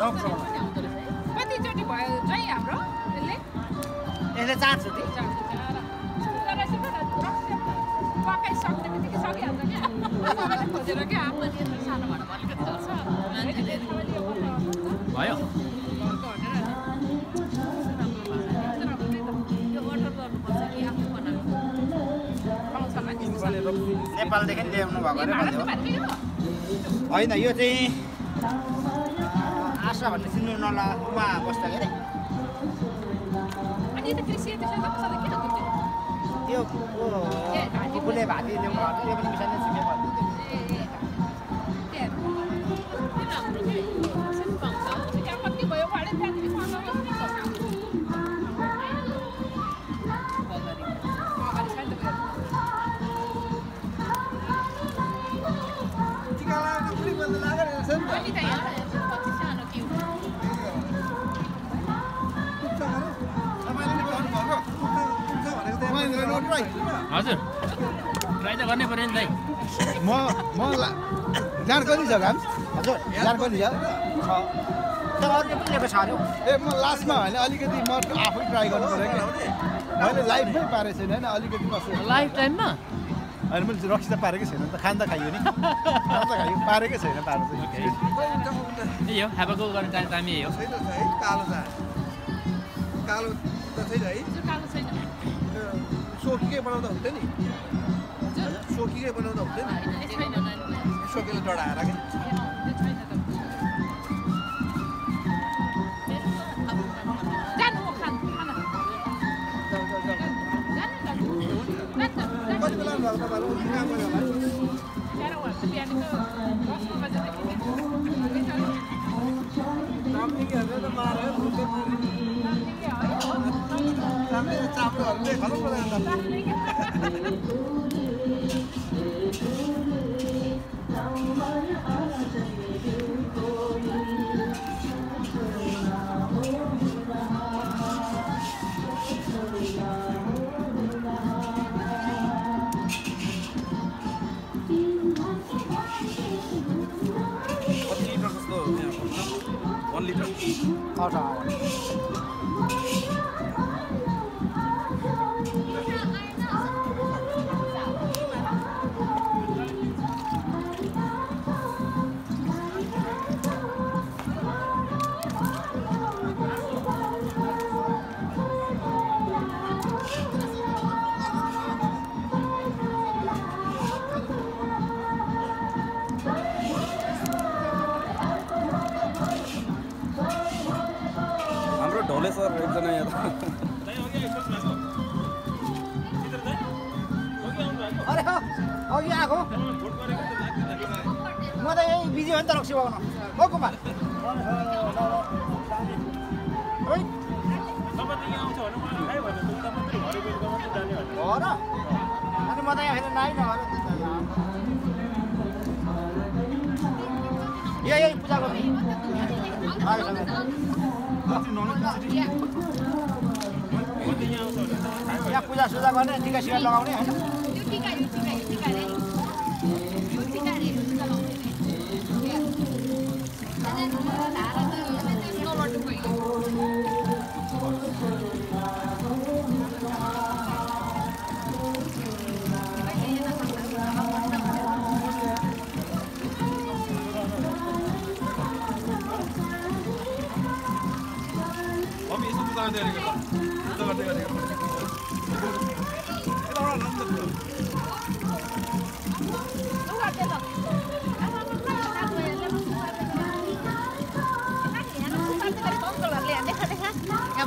कतिचोटि भयो चाहिँ हाम्रो यसले 4 चोटि पकाइसक्ने बित्तिकै सकिहाल्छ क्या सबैले खोजेर क्या आफ्नो सानो भाँडा अलिकति चल्छ भयो नेपालदेखि ल्याउनु भएको होइन यो चाहिँ आशा भन्ने चिन्नु नला उमा बस्दा के अनि त कृषि त्यसले कसले किन गर्छ त्यो कुकुरले भाती ल्याउनु भएको त्यो पनि मिसाइले सिके भन्दै हजुर ट्राई त गर्नै पर्यो नि दाइ म जानकारी छ काम हजुर जानकारी छ तर अरूले पनि लिएको छ अरे ए म लास्टमा होइन अलिकति म आफै ट्राई गर्नु पर्यो कि मैले लाइफमै पारेको छैन होइन अलिकति बस्छु लाइफ टाइममा होइन मैले रक्सी त पारेकै छैन त खान त खाइयो नि खान त खाइयो पारेकै छैन पार्नु चाहिँ यही हो हाबाको गर्ने काम यही हो कालो त छैन है कालो छैन सोकीकै बनाउँदा हुन्थ्यो नि सोकीकै बनाउँदा हुन्थ्यो नि सोकीले डढाएर क्या कति बेला भएको तपाईँहरू काम गर्यो चाप्रोहरूले खलाउ ढोले सर एकजना यहाँ अरे अघि आएको म त यही बिजी हो नि त रक्सी पाउन हो कुमार हो र अनि म त यहाँ फेरि नाइ नभएर यही पूजा गर्ने यहाँ पूजा सुजा गर्ने टिका सिका लगाउने होइन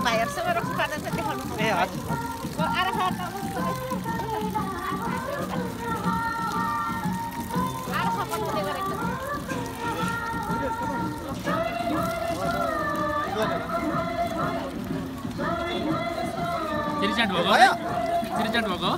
भाइहरूसँग रक्सी पार्दा चाहिँ देखाउनु ए हजुर रिजल्ट भएको